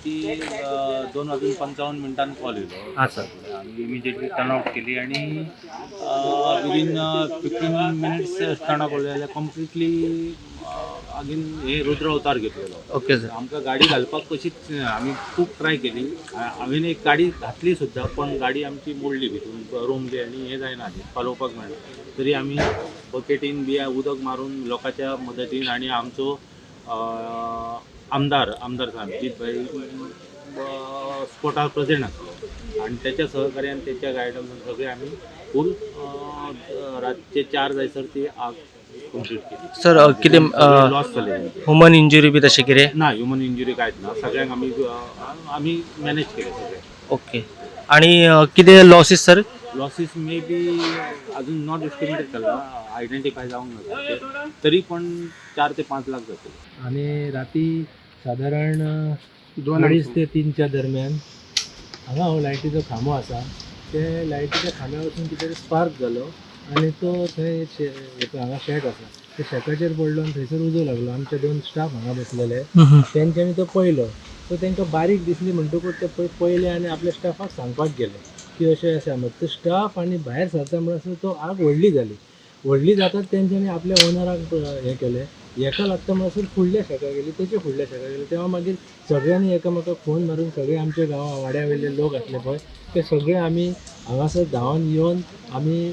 राती 2 वाजून 55 मिनटान कॉल येयलो. हां सर. आमी इमिजिएटली टर्न आउट केली आणि विदीन 15 मिनिट्स टर्न आउट केले जाल्यार कंप्लिटली अगेन हे रुद्र अवतार घेतलेलो. Okay sir. आमकां गाडी घालपाक कशीच, आमी खूब ट्राय केली. हांवें एक गाडी घातली सुद्दां, पण गाडी आमची मोडली भितून, रोमली आनी हें जायना, पालोवपाक मेळना. तरी आमी बकेटीन बी उदक मारून लोकांच्या मदतीन आनी आमचो आमदार, आमदार साहेब भाई स्पॉटार प्रेझेंट आसलो आनी त्याच्या सहकार्यान, त्याच्या गायडन्सान सगळे आमी फूल रातचे 4 जायसर ती आग कंप्लीट केली. सर, कितें लॉस जाले. ह्युमन इंजुरी बी तशें कितें? ना, ह्युमन इंजुरी कांयच ना. सगळ्यांक आमी आमी मॅनेज केले सगळे. ओके, आणि कितें losses sir? Losses may be अजून not estimated केला, आयडेंटिफाय जावंक ना ते. तरी पण 4 ते 5 लाख जातले. आणि राती सादारण 2.5 ते 3च्या दरम्यान हांगा हो लायटीचो खांबो आसा, ते लायटीच्या खांब्या वचून कितें तरी स्पार्क जालो आनी तो थंय हांगा शेक आसा, त्या शेकाचेर पडलो आनी थंयसर उजो लागलो. आमचे दोन स्टाफ हांगा बसलेले, तेंच्यांनी तो पळयलो. सो तांकां बारीक दिसली म्हणटकूच ते पळय पळयले आनी आपल्या स्टाफाक सांगपाक गेले की अशें अशें. मागीर तो स्टाफ आनी भायर सरता म्हणसर तो आग व्हडली जाली. व्हडली जातात तेंच्यांनी आपल्या ओनराक हें केलें. हेका लागता म्हणसर फुडल्या शेका गेली, तेच्या फुडल्या शेका गेली. तेव्हा मागीर सगळ्यांनी एकामेकाक फोन मारून सगळे आमच्या गांवा वाड्या वयले लोक आसले पळय, ते सगळे आमी हांगासर धांवन येवन आमी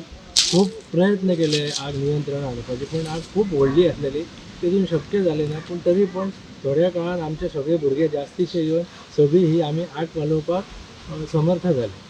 खूब प्रयत्न केले आग नियंत्रण हाडपाचे, पूण आग खूब व्हडली आसलेली, तेतून शक्य जालें ना. पूण तरी पण थोड्या काळान आमचे सगळे भुरगे जास्तीचे येवन सगळी ही आमी आग पालोवपाक समर्थ जाले.